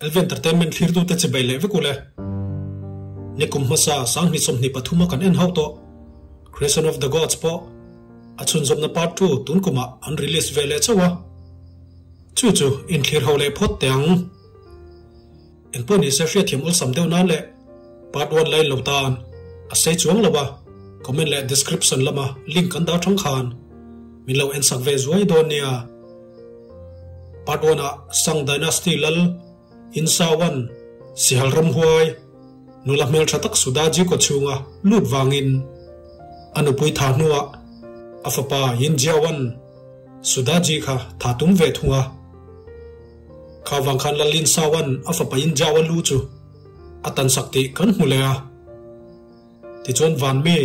LV Entertainment thlirtute chibai leh vek ule. Nikum hmasa 2023 a kan en hauh tawh. Creation of the Gods pawh a chhunzawmna part 2 tun kumah an release ve leh chauh a. Chu chu inthlir ho leh phawt teh ang. Engpawh nise hriatthiam awlsam deuh nan leh part 1 line lo tan a sei chuang lo a, comment leh description lama link kan dah thang khan min lo en sak ve zuai dawn nia. Part 1 ah Sung Dynasty lal Insawan Sihal Ramhuai nula hmeltha tak Sudaji kaw chhunga lut vangin a nupui tha hnuah a fapa Yinjiawan Sudaji kha tha tum ve thung a. Kha vang khan Lal Insawan a fapa Yinjiawa lu chu a tan sak tih kan hmu leh a. Tichuan Vanmi,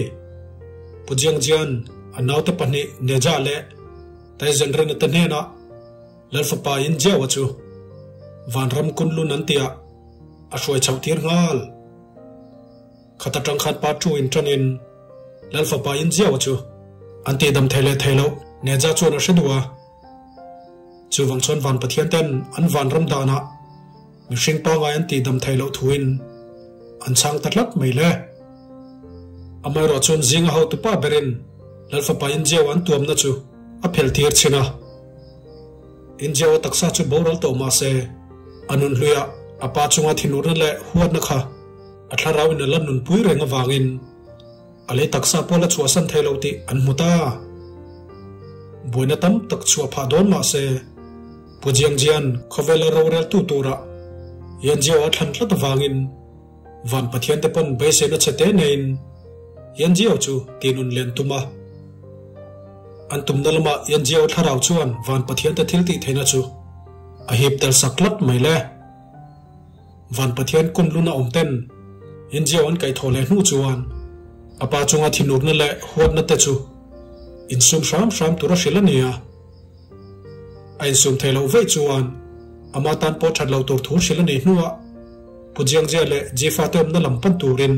Pu Jiangjian a naute pahnih Neja leh Taizenrena te hnenah Lal fapa Yinjiawa chu Vanram Kunlun an tiah a hruai chhoh tir nghal. Khat atang khan part 2 in tanin Lal fapa Yinjiawa chu an tihdam thei leh thei loh Neja chuan a hre duh a. Chuvang chuan Van Pathian ten an Vanram danah mihring pangai an tihdam thei loh thuin an chhang ta tlat mai le. Amaherawh chuan zinga hotu pa berin Lal fapa Injiawa an tuamna chu a phelh tir chhin a. Injiawa taksa chu boral tawh mah se a nun hluiah a pa chunga thinurna leh huatna kha a thlarau in a la nunpui reng avangin a lei taksa pawh la chhuahsan thei lo tih an hmu ta. Buaina tam tak chhuah phah dawn mah se Pu Jiangjian khawvela roreltu turah Yanjiao a thlan tlat avangin Van Pathian te pawn beiseina che te neiin Yanjiao chu tinun len tum a. An tumna lamah Yanjiao thlarau chuan Van Pathian te thil tih theihna chu a hip tel sak tlat mai le. Van Pathian kun luna awm ten Yanjiao an kaihthawh leh hnu chuan a pa chunga thinurna leh huatna te chu insum hram hram tur a hrilh a ni a. A insum thei loh veih chuan ama tan pawh that loh tur thu hrilh a nih hnuah Pu Jiangjia leh Jifa te awmna lam pan turin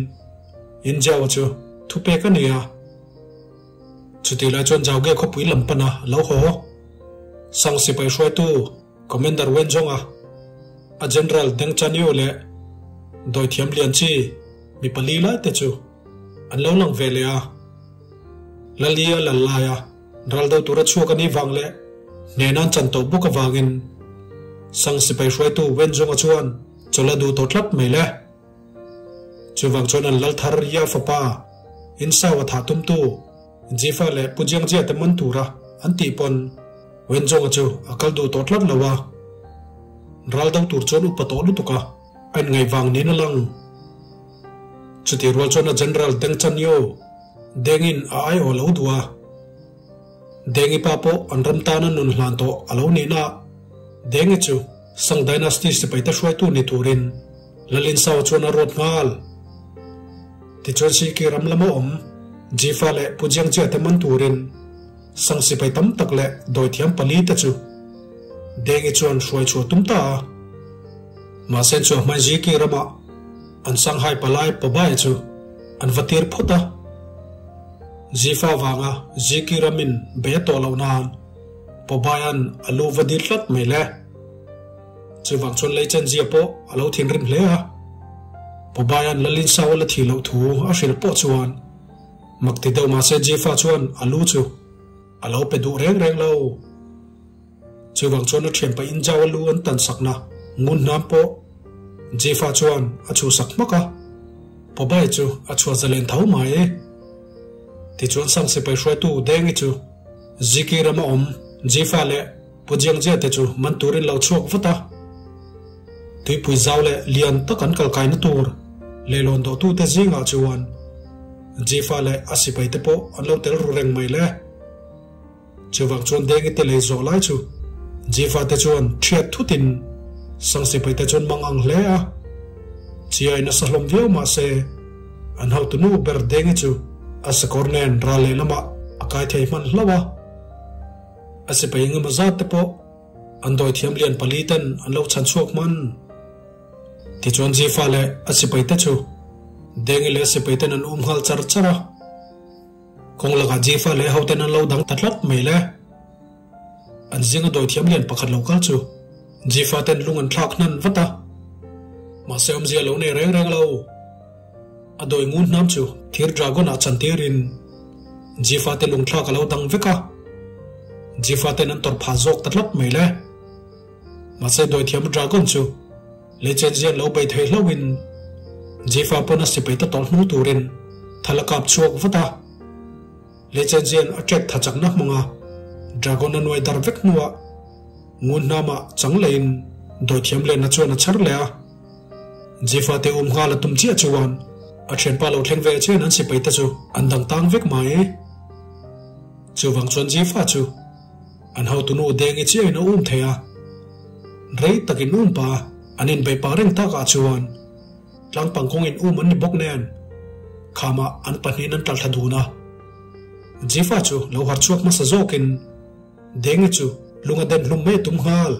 Yinjiao chu thupek a ni a. Chutih lai chuan Zhaoge khawpui lam pana lo haw Sang sipai hruaitu Commander Wenzhong-a, a General Deng Chanyu leh Dawithiam Lian Chi mi pali lai te chu an lo lang ve leh a. Lalia lal laia ral do tura chhuak a nih vang leh hnenan chan tawh bawk avangin Sang sipai hruaitu Wenzhong-a chuan chawlh a duh tawh tlat mai le. Chuvang chuan an lal thar Ria fapa Insau a thah tumtu Jifa leh Pu Jiangjia te man tura an tih pawn Wenzhong-a chu a kal duh tawh tlat lo a. Ral do tur chuan upa tawh lutuk a, a inngaih vang niin a lang. Chutih rual chuan a General Deng Chanyo Dengin a aiawh lo duh a. Dengi pa pawh an ram tana nun hlan tawh a lo nihna Dengi chu Sung Dynasty sipaite hruaitu ni turin Lalin Sao chuan a ruat nghal. Tichuan Siki ram lama awm Jifa leh Pu Jiangjia te man turin Sung sipai tam tak leh dawithiam pali te chu Dengi chuan hruai chhuah tum ta a. Mahse chu a hmai Ziki ramah an Shanghai palai Pabai chu an va tir phawt a. Zifa vanga Ziki ramin bei a tawh loh nan Pabaia'n a lu va dil tlat mai le. Chuvang chuan lei chenzia pawh a lo thinrim hle a. Pabaia'n Lalin Sao la thih loh thu a hrilh pawh chuan mak ti deuh mahse Zifa chuan a lu chu a lo pe duh reng reng lo. Chuvang chuan a thianpa Injau a lu an tan sakna ngun hnam pawh Jifa chuan a chhuhsak hmak a, Pabai chu a chhuah zalen tho mai. Tichuan Sang sipai hruaitu Dengi chu Ziki rama awm Jifa leh Pu Jiangjia te chu man turin lo chhuak vat a. Tuipui zau leh lian tak an kalkaina tur leilawn dawhtute zingah chuan Jifa leh a sipaite pawh an lo tel ru reng mai le. Chuvang chuan Dengi te lei zawh lai chu Jifa te chuan thiat thutin Sang sipai te chuan mang ang hle a. Chiai nasa hlawm viau mah se an hotu nu ber Dengi chu a sakawr nen ral lehlamah a kai thei hman hlauh a. A sipai engemaw zat te pawh an dawithiam lian pali ten an lo chhan chhuak hman. Tichuan Jifa leh a sipai te chu Dengi leh a sipai ten an um nghal char char a. Kawng lakah Jifa leh hoten an lo dang ta tlat mai le. An zinga dawithiam lian pakhat lo kal chu Jifa ten lung an thlak hnan vat a. Mahse awmzia lo nei reng reng lo. A dawi ngun hnam chu thir dragon ah chantirin Jifa te lungthlak a lo dang vek a. Jifa ten an tawrh phah zawk ta tlat mai le. Mahse dawithiam dragon chu lei chenzian lo bei thei hlauhin Jifa pawn a sipai ta tawlh hnung turin thal a kap chhuak vat a. Lei chenzian a trek tha chakna hmanga dragon a nuai dar vek hnuah ngun hnamah chang leiin dawithiam lenna chuan a chher leh a. Jifa te um nghal a tum chiah chuan a thianpa lo thleng ve chian an sipai te chu an dang tang vek mai. Chuvang chuan Jifa chu an hotunu Dengi chiahin a um thei a. Rei takin um pa an inbeih pah reng takah chuan tlangpang kawngin um an ni bawk nen khamah an pahnihin an tlalthla dun a. Jifa chu lo harchhuak hmasa zawkin Dengi chu lung a den hlum mai a tum nghal.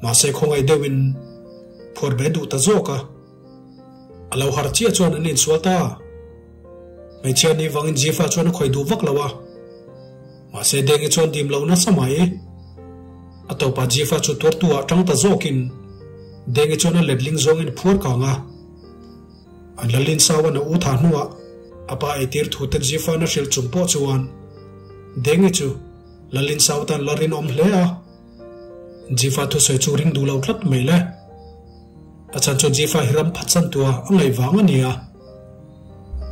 Mahse khawngaih deuhin phuar ve duh ta zawk a. A lo har chiah chuan an insual ta. Hmeichhia ni vangin Jifa chuan a khawih duh vak lo a. Mahse Dengi chuan dim lo nasa mai. A tawpah Jifa chu tuartu ah tang ta zawkin Dengi chuan a letling zawngin a phuar kang a. An lalin Sauan a u tha hnuah a pa eitir thu te Jifa'n a hrilh chung pawh chuan Dengi chu lalin Sau tan la rinawm hle a. Jifa thusawi chu ring duh lo tlat mai le. A chhan chu Jifa hi ram phatsan tua a ngaih vang a ni a.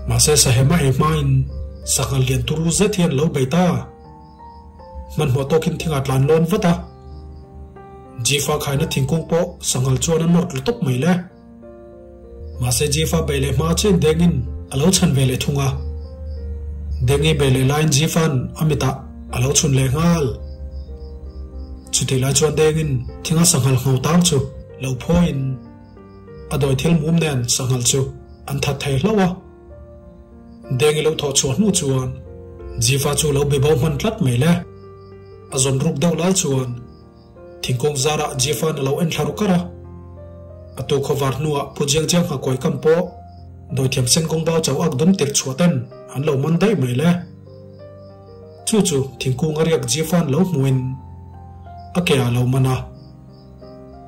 Mahse Sahema ei hmain sanghal lian turu zet hian lo bei ta. Hmanhmawh tawkin thing a tlan lawn vat a. Jifa khaina thingkung pawh sanghal chuan a nawr tlu tawp mai le. Mahse Jifa bei leh hma chian Dengin a lo chhan ve leh thung a. Dengi bei leh laiin Jifa'n a mitah a lo chhun leh nghal. Chutih lai chuan Dengin thinga sanghal ngho tang chu lo phawiin a dawi thil mum nen sanghal chu an that thei hlauh a. Dengi lo thawh chhuah hnu chuan Jifa chu lo be bo hman tlat mai le. A zawn ruk deuh lai chuan Thingkung zarah Jifa'n a lo en thla ru kar a. A tu khawvar hnuah Pu Jiang Jiang Nghakuai kam pawh dawithiam sen kawng bau chauh ak dawm tirh chhuah ten an lo man daih mai le. Chu chu thingkung a riak Jifa'n lo hmuhin a ke ah lo man a.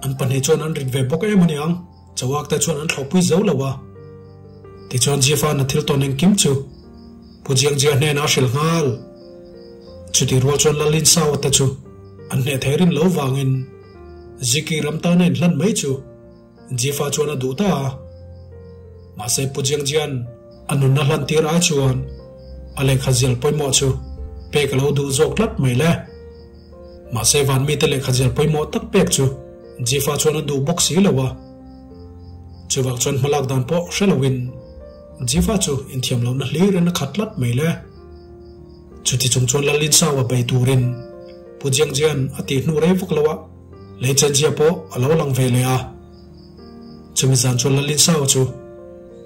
An pahnih chuan an rit ve bawk em a niang. Chauak te chuan an thlawhpui zo lo a. Tichuan Jifa'n a thil tawn engkim chu Pu Jiangjia hnenah a hrilh nghal. Chutih rual chuan Lalin Saua te chu an hneh thei rin lo vangin Ziki ram tana inhlan mai chu Jifa chuan a duh ta a. Mahse Pu Jiangjia'n a nunna hlan tir ai chuan a lehkha zial pawimawh chu pek a lo duh zawk tlat mai le. Mahse van mite lehkha zial pawimawh tak pek chu Jifa chuan a duh bawk si lo a. Chuvang chuan hmalak dan pawh hre loin Jifa chu inthiam lohna hlirin a khat tlat mai le. Chuti chung chuan Lalin Saua bei turin Pu Jiangjian a tih hnu rei vak lo a, lei chenchia pawh a lo lang ve leh a. Chumi zan chuan Lalin Saua chu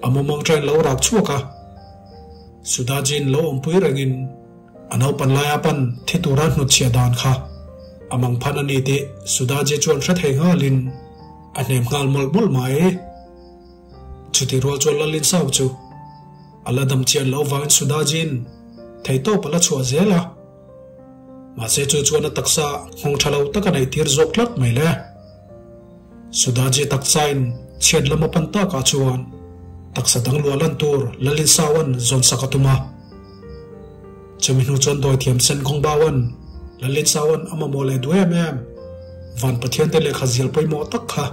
a mumang train lo rak chhuak a, Sudajin lo awmpui rengin A naupan laia pan thi tura hnutchhiah dan kha a mang phan a ni tih Sudaji chuan hre thei nghalin a hnem nghal mawlh mawlh mai. Chutih rual chuan Lalin Sau chu a la dam chian loh vangin Sudaji'n theihtawp a la chhuah zel a. Mahse chu chuan a taksa nghawng tha lo tak a neih tir zawk tlat mai le. Sudaji taksain chhiat lam a pan takah chuan taksa dang luah lan tur Lalin Saua'n zawn sak a tum a. Chumi hnu chuan dawithiam Sen Gongbaoa'n Lalin Saua'n a mamawh leh duh em em Van Pathiante lehkha zial pawimawh tak kha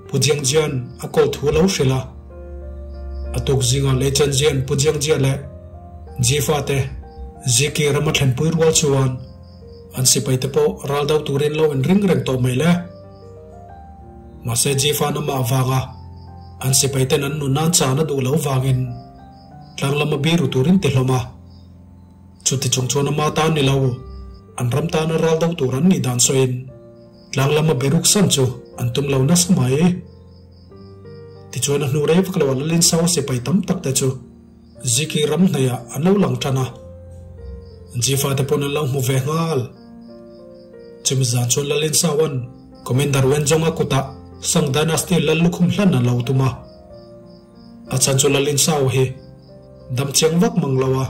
Pu Jiangjia'n a kawl thu a lo hrilh a. A tuk zingah Lei Chenjia'n Pu Jiangjia leh Jifa te Ziki ram a thlenpui rual chuan An sipai te pawh ral do turin lo inring reng tawh mai le. Mahse Jifa'n amah avanga an sipai ten an nun nan chan a duh lo vangin tlang lama biru turin ti hlawm a. Chuti chung chuan ama tan ni lo, an ram tana ral do tur an nih dan sawiin tlang lama biruk san chu an tum lo nasa mai. Tichuan a hnu rei vak lo a Lalin Saua sipai tam tak te chu Ziki ram hnaihah an lo lang tan a, Jifa te pawn an lo hmu ve nghal. Chumi zan chuan Lalin Saua'n Commander Wenzhong-a kutah Song Dynasty lal lukhum hlan a lo tum a. A chhan chu Lalin Sau hi dam chiang vak mang lo a,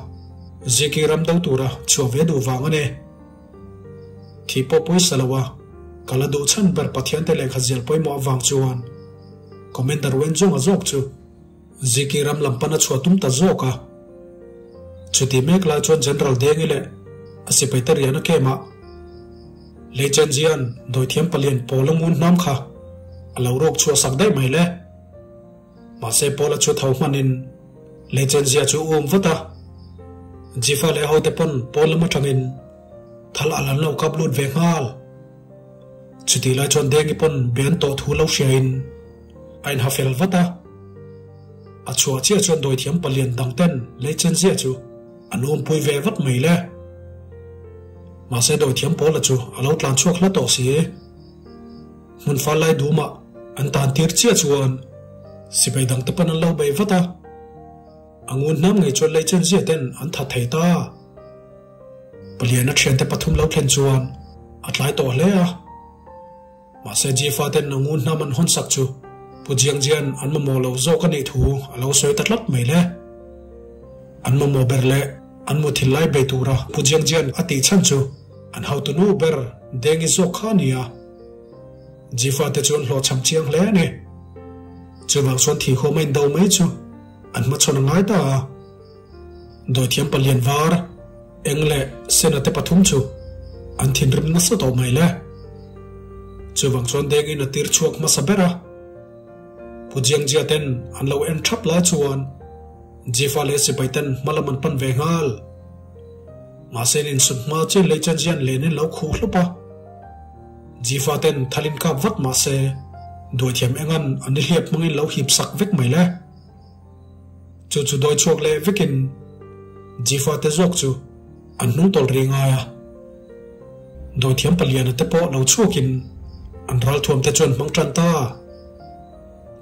Ziki ram do tura chhuah ve duh vang a ni. Thi pawh pawisa lo a, ka la duh chhan ber Pathiante lehkha zial pawimawh avang chuan. Commander Wenzhong-a zawk chu Ziki ram lam pan a chhuah tum ta zawk a. Chuti mek lai chuan General Dengi leh a sipaite riahna camp-ah Lei Chenjian dawithiam palian pawl a ngun hnam kha a lo rawk chhuah sak daih mai le. Mahse Paula chu tho hmanin Lei Chenzia chu um vat a. Jifa leh hote pawn Paul lam atangin thal al an lo kap lut ve nghal. Chutih lai chuan Dengi pawn be an tawh thu lo hriain a inha fel vat a. A chhuah chiah chuan dawithiam palian dang ten Lei Chenzia chu an umpui ve vat mai le. Mahse dawithiam Paula chu a lo tlan chhuak hla tawh si. Hmun fal lai dumah an tan tir chiah chuan sipai dangte pawn an lo bei vat a, a ngun hnam ngei chuan lei chen zia ten an that thei ta. Paliana thiante pathum lo thlen chuan a tlai tawh hle a, mahse Jifa ten a ngun hnam an hawn sak chu Pu Jiangjian an mamawh lo zawk a nih thu a lo sawi ta tlat mai le. An mamawh ber leh an muthilh lai bei tura Pu Jiangjian a tih chhan chu an hotunu ber Dengi zawk kha a ni a. Jifa te chu an hlawhchham chiang hle a ni. Chuvang chuan thihhuam a indo mai chu an hmachhawn a ngai ta a. Dawithiam palian var, eng leh sena te pathum chu an thinrim nasa tawh mai le. Chuvang chuan Dengin a tir chhuak hmasa ber a. Pu Jiangjia ten an lo en thap lai chuan Jifa leh sipai ten hmalam an pan ve nghal. Mahse in insut hma chian lei chuan Jian len in lo khuh hlup a. Jifa ten thal in kap vat mahse duaithiam engan an nihliap hmangin lo hip sak vek mai le. Chu chu dawi chhuak leh vekin Jifa te zawk chu an hnung tawlh ri ngai a. Dawithiam paliana te pawh lo chhuakin an ralthuam te chuan hmang tan ta.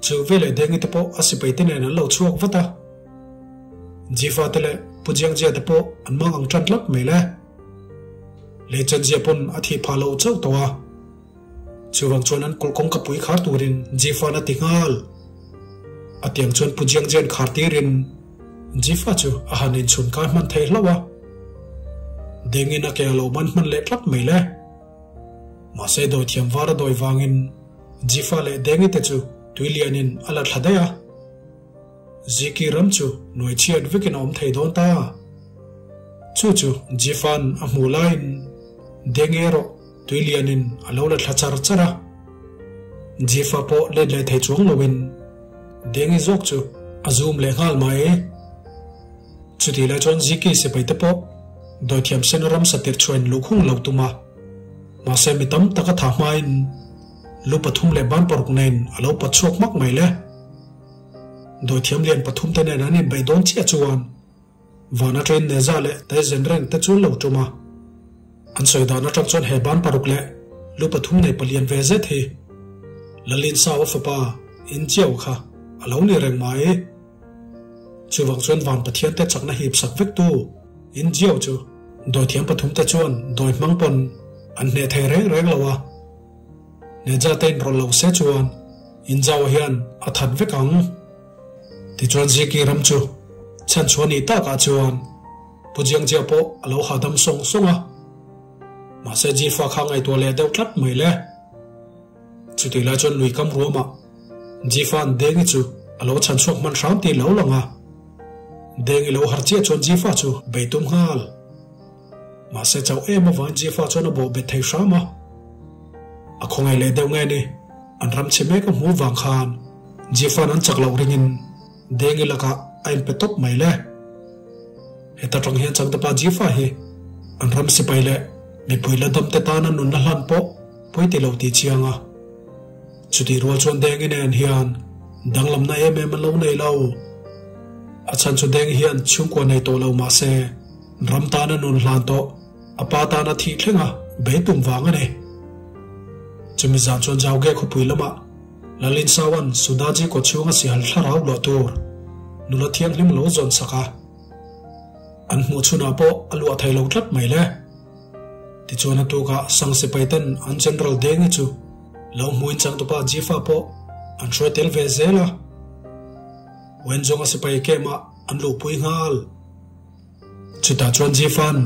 Chu veleh Dengi te pawh a sipai te nen an lo chhuak vat a. Jifa te leh Pu Jiangjia te pawh an mang ang tan tlat mai le. Lei Chanjia pawn a thih phah lo chauh tawh a. Chuvang chuan an kulh kawngka pui khar turin Jifa'n a ti nghal. A tiang chuan Pu Jiangjian khar tirin Jifa chu a han inchhun kai hman thei hlauh a. Dengin a ke a lo man hman leh tlat mai le. Mahse dawithiam var a dawi vangin Jifa leh Dengi te chu tui lianin a la thla daih a. Ziki ram chu nuai chhiat vekin a awm thei dawn ta. Chu chu Jifa'n a hmuh laiin Dengi erawh tui lianin a lo la thla char char a. Jifa pawh let leh thei chuang loin Dengi zawk chu a zum leh nghal mai. Chutih lai chuan Ziki sipai te pawh dawithiam sen ramsa tirh chhuain luhkhung lo tum a. Mahse mi tam tak a thah hmain lu pathum leh ban paruk nen a lo pat chhuak hmak mai le. Dawithiam lian pathum te nen an inbeih dawn chiah chuan van atangin Neza leh Taizen reng te chu an lo tum a. An sawi dan atang chuan he ban paruk leh lu pathum nei palian ve zet hi Lalin Sau a fapa Inchiau kha a lo ni reng mai. Chuvang chuan van Pathian te chakna hip sak vek tu Inchiau chu dawithiam pathum te chuan dawi hmang pawn an hneh thei reng reng lo a. Neza te inrawlh lo se chuan Inzau hian a that vek ang. Tichuan Ziki ram chu chhanchhuah nih takah chuan Pu Jiangjia pawh a lo hahdam sawng sawng a. Mahse Jifa kha ngaihtuah leh deuh tlat mai le. Chutih lai chuan lui kam ruamah Jifa'n Dengi chu a lo chhanchhuak hman hram tih lo lang a. Dengi lo har chiah chuan Jifa chu bei tum nghal. Mahse chauh em avangin Jifa chuan a bawh bet thei hram a. A khawngaih leh deuh nge ni, an ram chhe mek a hmuh vang khan Jifa'n an chak loh ringin Dengi lakah a inpe tawp mai le. Heta tang hian Changtapa Jifa hi an ram sipai leh mipui la dam te tana nunna hlan pawh pawi ti lo tih chiang a. Chutih rual chuan Dengi nen hian danglamna em em an lo nei lo. A chhan chu Dengi hian chhungkua nei tawh lo mahse ram tana nun hlan tawh a pa tana thih thlenga bei tum vang a ni. Chumi zan chuan Jauge khawpui lamah Lalin Sawan Sudaji kawchhunga sihal thlarau luah tur nula thianghlim lo zawn sak a. An hmuh chhunah pawh a luah thei lo tlat mai le. Tichuan a tukah Sang sipai ten an General Dengi chu lo hmuin changtupa Jifa pawh an hruai tel ve zel a. Wenzawnga sipai camp-ah an luhpui nghal. Chutah chuan Jifa'n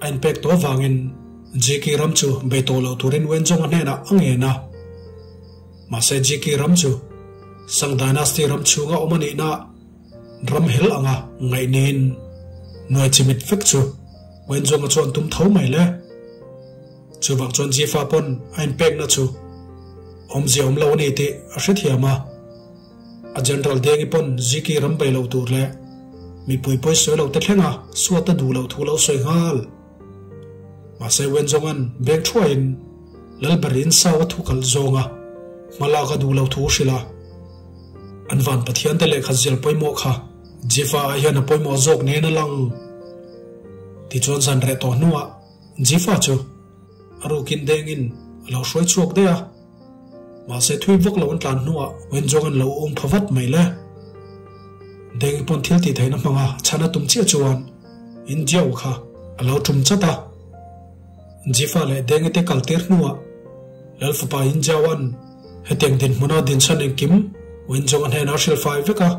a inpek tawh avangin Jiki ram chu bei tawh lo turin Wenzawnga hnenah a ngen a. Mahse Jiki ram chu. Sang Dynasty ram chhunga awm a nihna ram hel anga ngaih niin nuai chimit vek chu Wenzhong-a chuan tum tho mai le. Chuvang chuan Jifa pawn a inpekna chu awmzia awm lo a ni tih a hrethiam a. A General Dengi pawn Ziki ram bei lo tur leh mipui pawi sawi lo te thlenga suat a duh loh thu lo sawi nghal. Mahse Wenzhong-a'n beng thuaiin Lalberin Sau a thu kalh zawnga hma lak a duh loh thu hrilh a. An van Pathiante lehkha zial pawimawh kha Jifa ah hian a pawimawh zawk nen a lang. Tichuan zan reh tawh hnuah Jifa chu a rukin dengin a lo hruai chhuak daih a. Mahse thui vak lo an tlan hnuah Wenzhong an lo um pha vat mai le. Dengi pawn thil tih theihna hmanga chhan a tum chiah chuan Injiao kha a lo tum chat a. Jifa leh Dengi te kal tir hnuah Lal fapa Injiaoan hetiang dinhmuna dinchhan engkim Wenzhong a hnenah a hrilh fai vek a.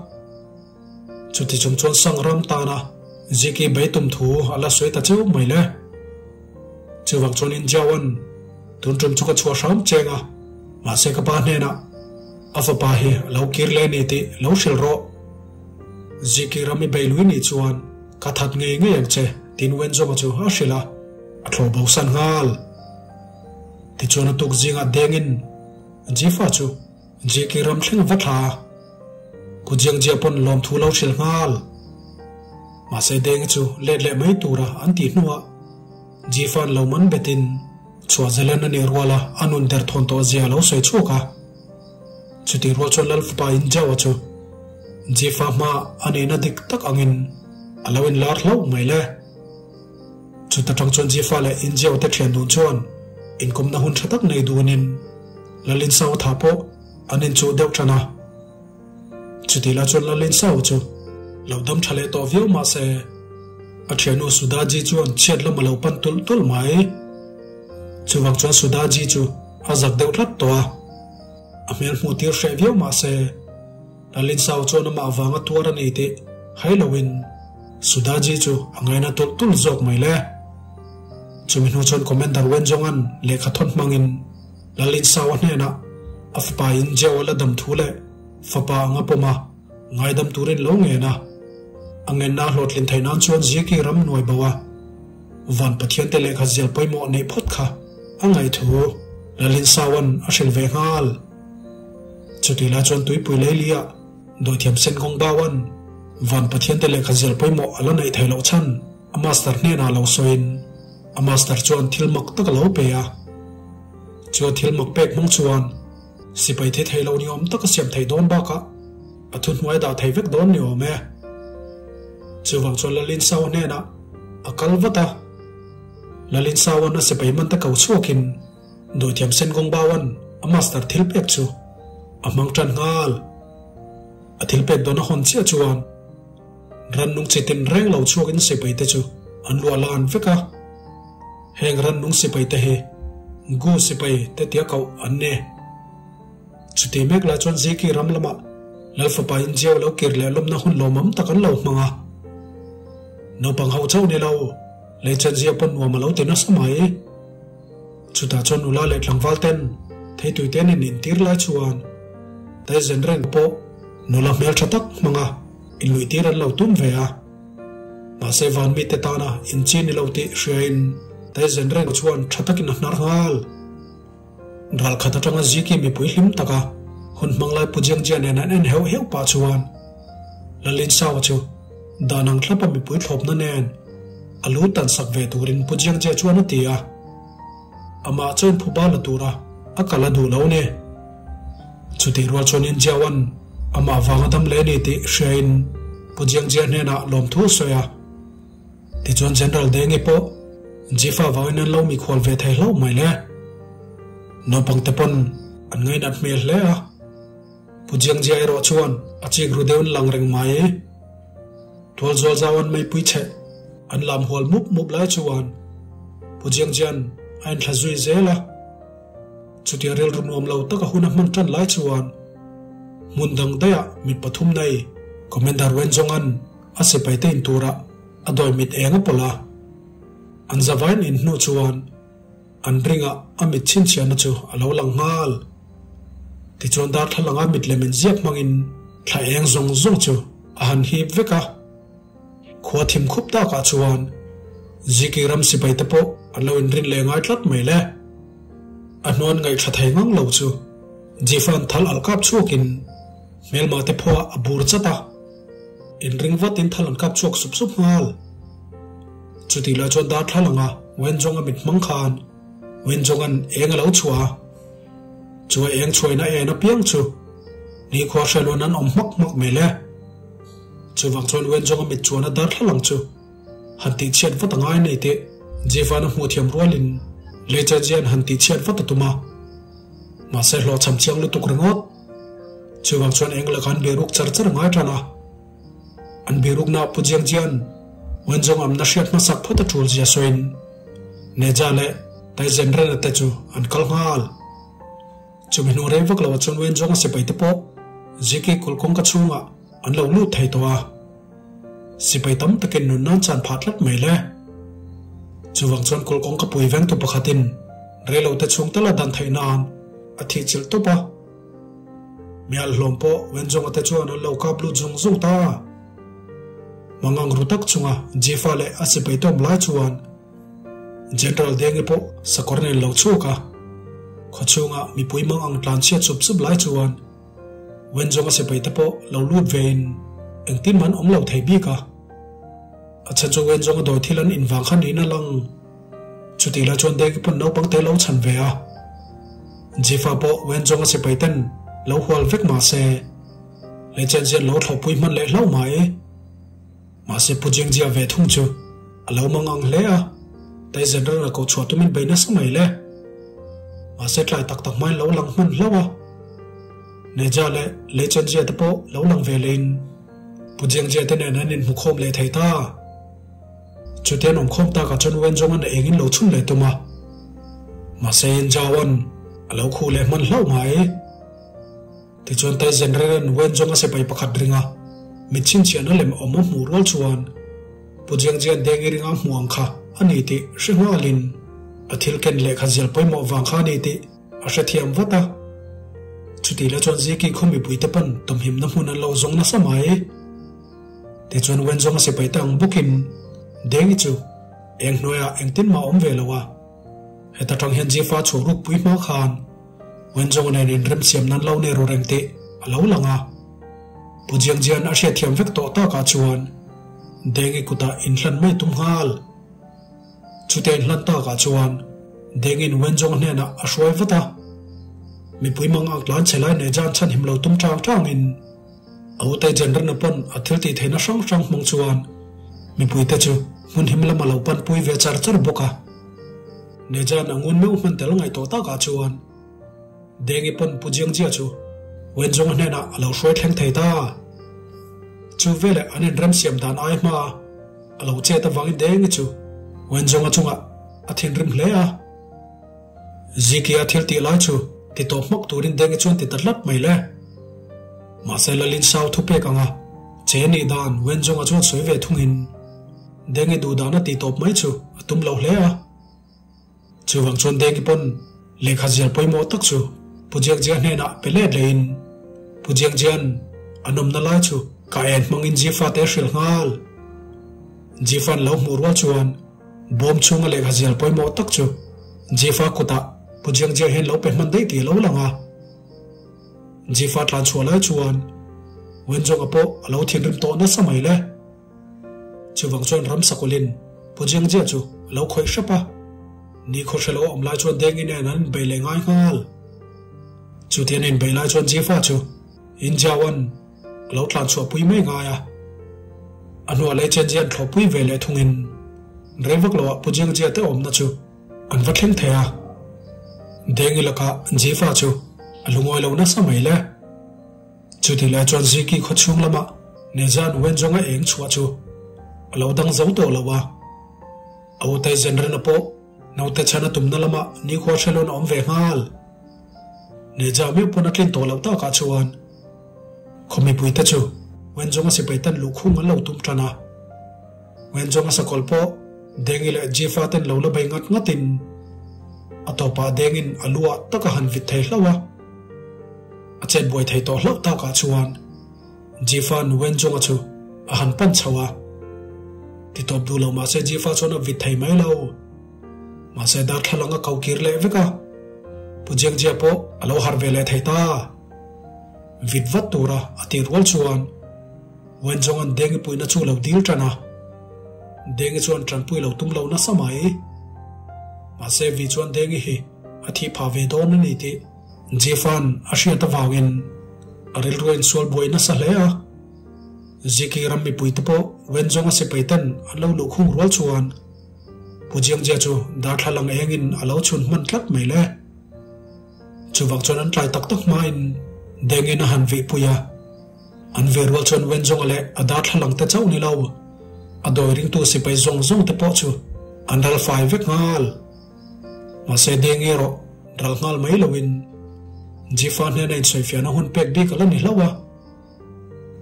Chuti chung chuan Sang ram tana Ziki bei tum thu a la sawi ta cheu mai le. Chuvang chuan Injiaoan tun tum chu ka chhuah hram cheng a, mahse ka pa hnenah a fapa hi a lo kir leh a ni tih lo hrilh rawh. Ziki ram i bei lui nih chuan ka that ngei ngei ang che tiin Wenzhong-a chu a hrilh a, a thlawh bo san nghal. Tichuan a tuk zingah dengin Jifa chu Ziki ram thleng a va thla a. Ku Jiangjia pawn lawmthu lo hrilh nghal. Mahse Dengi chu let leh mai tura an tih hnuah Jifan lo man betin chhuah zalen a nih ruala a nun der thawn tawh zia a lo sawi chhuak a. Chutih rual chuan Lal fapa in Jawa chu Jifa hma a nihna dik tak angin a lo inlar hlauh mai le. Chuta tang chuan Jifa leh Injiao te thian dun chuan inkawmna hun tha tak nei dunin Lalin Sautha pawh an inchuh deuh tan a. Chutih lai chuan Lalin Sau chu lo dam tha leh tawh viau mah se, a thiannu Sudaji chuan chhiat lam a lo pan tulh tulh mai. Chuvang chuan Sudaji chu a zak deuh tlat tawh a, a hmel hmuh tir hreh viau mah se, Lalin Sau chuan amah vanga tuar a ni tih hai loin Sudaji chu a ngaina tulh tulh zawk mai le. Chumi hnu chuan Commander Wenzhong-a'n lehkha thawn hmangin, Lalin Saua hnenah a fapa in Jeu a la dam thu leh fapa anga pawm a, ngaidam turin lo ngen a. A ngenna a hlawhtlin theih nan chuan Ziki ram nuai bo a, Van Pathian te lehkha zial pawimawh neih phawt kha a ngaih thu Lalin Saua'n a hrilh ve nghal. Chutih lai chuan tuipui leili-ah dawithiam Sen Gong Bao-a'n Van Pathian te lehkha zial pawimawh a la neih theih loh chhan a master hnenah lo sawiin a master chuan thil mak tak a lo pe a. Chu a thil mak pek hmang chuan sipai thi thei lo ni awm tak a siam thei dawn bakah a thuhnuai dah thei vek dawn ni awm e. Chuvang chuan Lalin Sau hnenah a kal vat a. Lalin Sauan a sipai man te ko chhuakin dawithiam Sen Gong Bauan a master thil pek chu a hmang tan nghal. A thil pek dawn a hawn chiah chuan rannung chi tin reng lo chhuakin sipai te chu an luah lan vek a. Heng rannung sipai te hi Gu sipai te tia koh an ni. Chuti mek lai chuan Ziki ram lamah Lal fapa in Jiao lo kir leh lawmna hun lawmawm tak an lo hmang a. Naupang ho chauh ni lo, lei chen zia pawn nuam a lo ti nasa mai. Chutah chuan nula leh tlangval ten theitui te an intir lai chuan Taizen reng pawh nula hmeltha tak hmanga inluihtir an lo tum ve a. Mahse van mite tana inchi ni lo tih hriain Taizen reng chuan tha takin a hnar nghal. Ralkhat atanga Ziki mipui hlim taka hun hmang lai Pu Jiangjia nen an en heuh heuh pah chuan Lalin Saua chu dan ang thlapa mipui thlawpna nen a lu tan sak ve turin Pu Jiangjia chuan a ti a. Amah chuan phuba la tura a kal a duh lo ni. Chutih rual chuan Injiaoan amah vanga dam leh a ni tih hriain Pu Jiangjia hnenah lawmthu a sawi a. Tichuan General Dengi pawh Jifa vangin an lo mikhual ve thei hlauh mai le. Naupangte pawn an ngainat hmel hle a. Pu Jiangjia erawh chuan a chik ru deuhin lang reng mai. Tualzual zau an meipui cheh an lam hual mup mup lai chuan Pu Jiangjian a inthla zui zel a. Chutia rilru nuam lo taka hun a hman tan lai chuan hmun dang daihah mit pathum nei Commander Wenzhong-a'n a sipai te in turah a dawi mit eng a pawlh a. An zavain in hnuh chuan an ringah a mit chhinchhiahna chu a lo lang nghal. Tichuan darthlalanga mit lem inziak hmangin thla eng zawng zawng chu a han hip vek a. Khua thim khup takah chuan Ziki ram sipai te pawh an lo inrin leh ngai tlat mai le. A hnuan ngaihthla thei ngang lo chu Jifan thal alh kap chhuakin hmelma te phuah a bur chat a. Inring vatin thal an kap chhuak sup sup nghal. Chutih lai chuan darthlalanga Wenzhong a mit hmang khan Wenzhong-a'n eng a lo chhuah a. Chu a eng chhuaina en apiang chu nikhua hreluan an awm hmak hmak mai le. Chuvang chuan Wenzhong-a mit chuan a darthlalang chu han tihchhiat vat a ngai nei tih Jivan a hmuh thiam rualin Lei Chejian han tihchhiat vat a tum a. Mahse hlawhchham chiang lutuk ringawt. Chuvang chuan eng laka an biruk char char a ngai tan a. An birukna Pu Jiangjian Wenzhong amna hriat hmasak phawt a tul zia sawiin Neja leh Taizen Rena te chu an kal nghal. Chumi hnu rei vak loah chuan Wenzhong a sipai te pawh Ziki kulh kawngka chhungah an lo lut thei tawh a. Sipai tam takin nun nan chan phah tlat mai le. Chuvang chuan kulh kawngka pui vengtu pakhatin reilote chhung tala dan theih nan a thihchilh tawp a. Mial hlawm pawh Wenzhong-a te chuan an lo kap lut zung zung ta. Mangang ru tak chunga Jifa leh a sipai tawm lai chuan General Dengi pawh sakawr nen lo chhuak a. Khawchhunga mipui mangang tlan chhiat sup sup lai chuan Wenzhong-a sipai te pawh lo lut vein engtin man awm lo thei bik a. A chhan chu Wenzhong-a dawi thil an invang kha niin a lang. Chutih lai chuan Dengi pawn naupang te lo chhan ve a. Jifa pawh Wenzhong-a sipai ten lo hual vek mah se, Lechenzian lo thlawhpui hman leh hlauh mai. Mahse Pu Jingjia ve thung chu a lo mang ang hle a, Taizen ran a ko chhuah tumin bei nasa mai le. Mahse tlai tak tak hmain lo lang hman hlauh a. Neja leh Lechenjia te pawh lo lang ve lehin Pu Jingjia te nen an inhmukhawm leh thei ta. Chutia an awmkhawm takah chuan Wenzhong-a'n a engin lo chhun leh tum a. Mahse Zhao-a'n a lo khuh leh hman hlauh mai. Tichuan Taizen Reren Wenzhong-a sipai pakhat ringa mit chhinchhiahna lem awm a hmuh rual chuan Pu Jiangjian Dengi ringa a hmuh ang kha a ni tih hre nghalin a thil ken lehkha zial pawimawh vang kha a ni tih a hrethiam vat a. Chutih lai chuan Ziki khaw mipuite pawn tawmhimna hmun an lo zawng nasa mai. Tichuan Wenzhong-a sipai te ang bawkin Dengi chu eng hnuaiah engtin mah a awm ve lo a. Heta tang hian Jifa chhuah rukpui hma khan Wenzhong nen inremsiam nan lo nei ru reng tih a lo lang a. Pu Jiangjian a hriatthiam vek tawh takah chuan Dengi kutah inhlan mai tum nghal. Chute inhlan takah chuan Dengin Wenzhong hnenah a hruai vat a. Mipui mang ang tlan chhe lai nei jan chhanhim lo tum tang tangin a ute Jenrena pawn a thil tih theihna hrang hrang hmang chuan mipuite chu hmun him lama lo panpui ve char char bawk a. Nejan a ngun meuh hman tel ngaih tawh takah chuan Dengi pawn Pu Jiangjia chu Wenzhong-a hnenah a lo hruai thleng thei ta. Chu veleh an inremsiam dan ai hma a lo chet avangin Dengi chu Wenzhong-a chungah a thinrim hle a. Zikia thil tih lai chu ti tawp hmak turin Dengi chuan ti ta tlat mai le. Mahse Lalin Sau thupek anga che nih dan Wenzhong-a chuan sawi ve thungin Dengi duh dana tih tawp mai chu a tum lo hle a. Chuvang chuan Dengi pawn lehkha zial pawimawh tak chu Pu Jiangjia hnenah pe let lehin Pu Jiangjia'n a nawmna lai chu ka en hmangin Jifa te a hrilh nghal. Jifa'n lo hmuh rual chuan bawm chhunga lehkha zial pawimawh tak chu Jifa kutah Pu Jiangjia hian lo pe hman daih tih a lo lang a. Jifa tlan chhuah lai chuan Wenzhong-a pawh a lo thinrim tawh nasa mai le. Chuvang chuan ramsakawlin Pu Jiangjia chu a lo khawih hrep a, nikhaw hre lo a awm lai chuan Dengi nen an inbeih leh ngai nghal. Chuti an inbeih lai chuan Jifa chu Injiaoan a lo tlan chhuahpui mai ngai a. A hnuah lei Chenji an thlawhpui ve leh thungin rei vak loah Pu Jiangjia te awmna chu an va thleng thei a. Dengi lakah Jifa chu a lungawi lo nasa mai le. Chutih lai chuan Ziki khaw chhung lamah Nezan Wenzhong-a eng chhuah chu a lo dang zo tawh lo a. A ute Zenrena pawh naute chhan a tumna lamah nikhua hrelawn a awm ve nghal. Neza meuh pawn a tlin tawh loh takah chuan khaw mipuite chu Wenzhong-a sipai tan luhkhung an lo tum tan a. Wenzhong-a sakawlh pawh Dengi leh Jifa ten lo la bei ngat ngatin a tawpah Dengin a luah tak a han vit thei hlauh a. A chet buai thei tawh hlauh takah chuan Jifa Nuwenzawnga chu a han pan chho a. Ti tawp duh lo mahse Jifa chuan a vit thei mai lo. Mahse darthlalang a ko kir leh vek a. Pu Jiangjia pawh a lo harh ve leh thei ta. Vit vat tura a tih rual chuan Wenzawnga'n Dengi puihna chu lo dil tan a. Dengi chuan tanpui lo tum lo nasa mai. Mahse Vi chuan Dengi hi a thih phah ve dawn a ni tih Jefan a hriat avangin a rilru a insual buai nasa hle a. Ziki ram mipuite pawh Wenzawnga sipai ten an lo luhkhung rual chuan Pu Jiangjia chu darthlalang engin a lo chhun hman tlat mai le. Chuvang chuan an tlai tak tak hmain Dengin a han vihpui a. An ve rual chuan Wenzawnga leh a darthlalang te chauh ni lo, a dawi ringtu sipai zawng zawng te pawh chu an ral fai vek nghal. Mahse deng erawh ral nghal mai loin Jifa hnena insawifiahna hun pek bik a la ni hlauh a.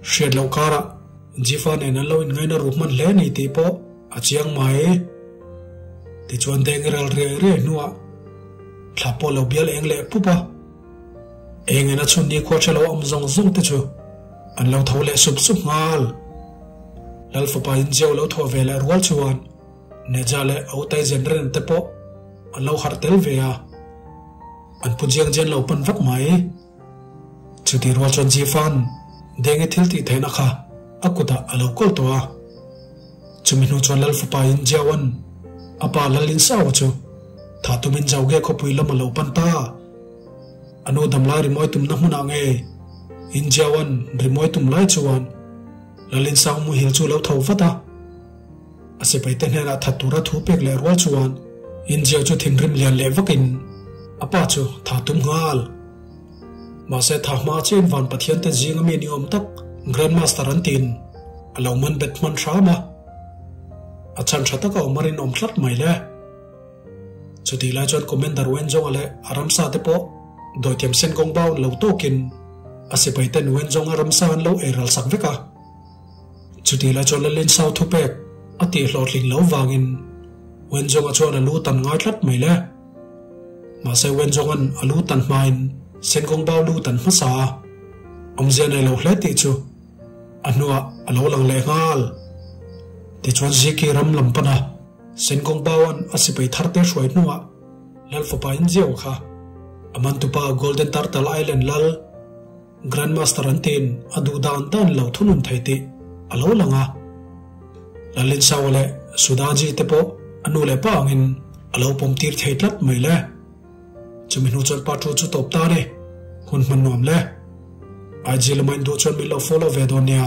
Hriat loh karah Jifa nen an lo inngaina ru hman hle ni tih pawh a chiang mai. Tichuan deng i ral riai riai hnuah thla pawh lo bial eng leh pup a. Engin a chhun nikhua hre lo awm zawng zawng te chu an lo tho leh sup sup nghal. Lal fapa in Jeu lo thaw ve leh rual chuan Neja leh Autai Zenren te pawh an lo harh tel ve a, an pu Jiang Jian lo pan vak mai. Chutih rual chuan Jifan Dengi thil tih theihna kha a kutah a lo kawl tawh a. Chumi hnu chuan Lal fapain Jiaoan a pa Lalin Saua chu thah tumin Zauge khawpui lam a lo pan ta. A nu damlai rimawi tumna hmunah nge in Jiaoan rimawi tum lai chuan Lalin Sau muhil chu lo tho vat a. A sipaite hnenah that tura thu pek leh rual chuan Injia chu thinrim lian leh vakin a pa chu tha tum nghal. Mahse tha hma chiain van Pathiante zinga mi ni awm tak Grand Master an tiin a lo man bet hman hram a. A chhan tha taka awm a rinawm tlat mai le. Chutih lai chuan Commander Wenzhong-a leh a ramsa te pawh dawithiam Sen Gong Bao an lo tawkin a sipaiten Wenzhong-a ramsa an lo ei ral sak vek a. Chutih lai chuan Lalin Sau thupek a tih hlawhtling lo vangin Wenzhong-a chuan a lu tan ngai tlat mai le. Mahse Wenzhong-a'n a lu tan hmain Sen Gong Bao lu tan hmasa a awmzia nei lo hle tih chu a hnuah a lo lang leh nghal. Tichuan Ziki ram lam pana Sen Gong Bao-a'n a sipai tharte hruai hnuah Lal fapa Inziau kha a mantupa Golden Turtle Island lal Grandmaster an tiin a duh dan dan lo thunun thei tih a lo lang a. Lalinsaua leh Sudaji te pawh a nu leh pa angin a lo pawm tir thei tlat mai le. Chumi hnu chuan pa thu chu tawp ta ni. Hun hman nuam le. IG lama in duh chuan min lo follow ve dawn nia.